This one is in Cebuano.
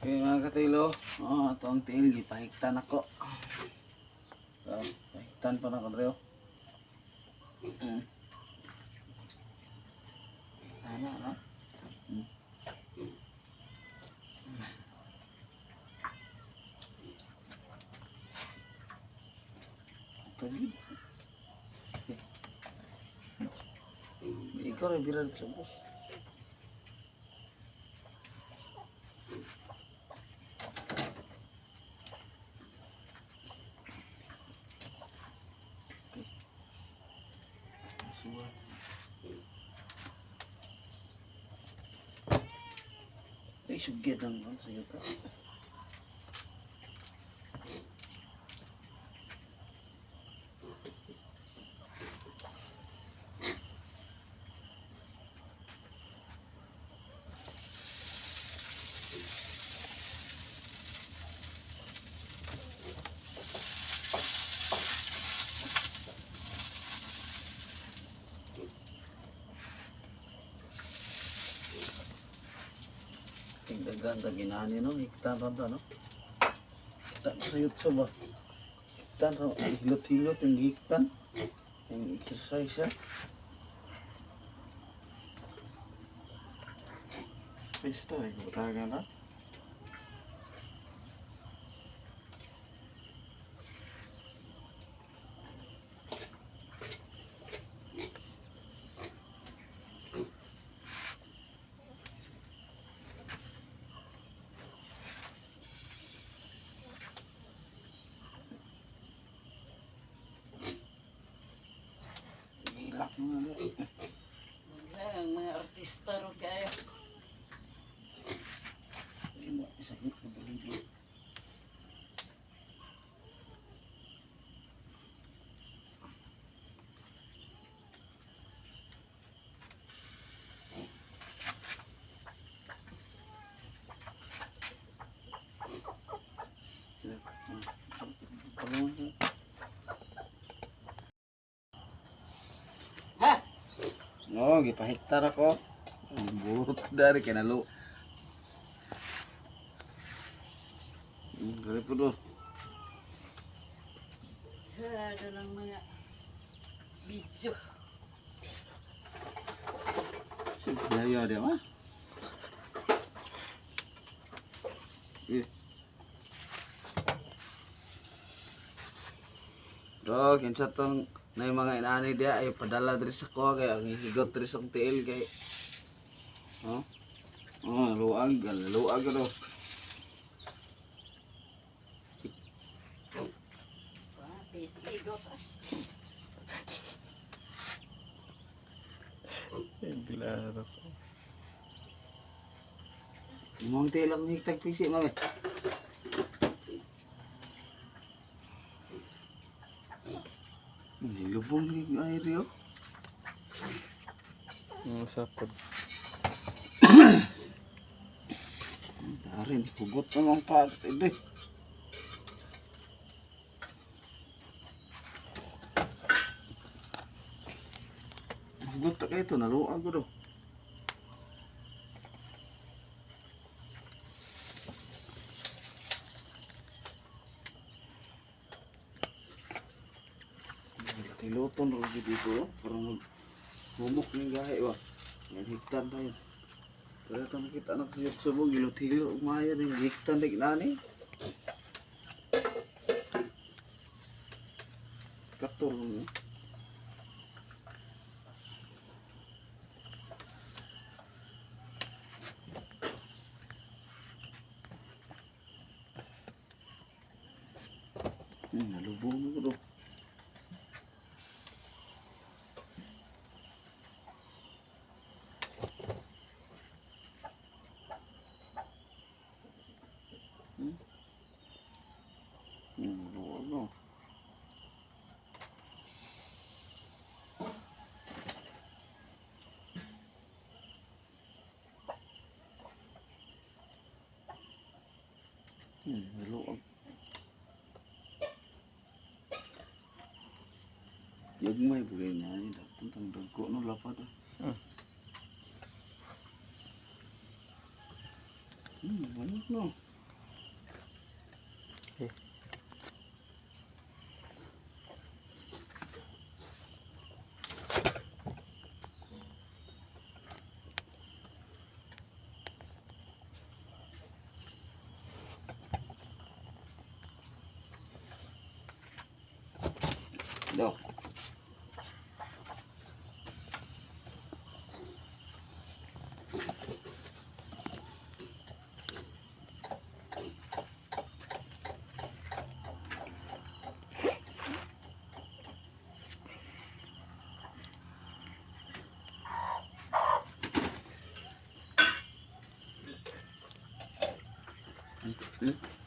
Okay, mga katilo, oh, ito ang tiil, gipahigtan ako. So, pahigtan pa na ko dreo. Ano, no? Ito yun. Okay. Ikaw rin biral sa bus. Suwa. Ay, sugid lang man sa yuta. Tingdagan ta ginani no, hiktan ra ta no. Kita sa YouTube ba? Hiktan ra, hilot-hilot yung hiktan. Yung exercise siya. Pista eh, butagan na. Hilak mo na. Ang mga artista ro kayo. Hindi mo sakit ko baligid. Ha? No, gipahiktar ako. Ang burot dari kinalo. Dari po do. Ano lang mga video. Biaya dia mah. Eh. Do, kinsa tong na yung mga inaani dia ay padala diri sa ko kay ang higot diri sa akong tiil kay. Oh. Oh, luag, luag do. Tigot. Klaro ko. Imong tiil ang higtag pisi mami. Nilubong ni aereo. Ang sapod. Darin, hugot na mga part ito eh. Hugot na kayo ito, naluag ko do. Tiluton rin dito, oh, para mag humok ng gahe ba. Yan, higtan tayo. Pero ito makita na sa YouTube, gilot-hilot, umaya din, higtan din nani. Kator mo. Nalubong na ko do. Luwag no. Luwag. Gagmay bugay na ni datong tang dagko no lapad. Ah. Banyak no. Sige. Daw. Hmm?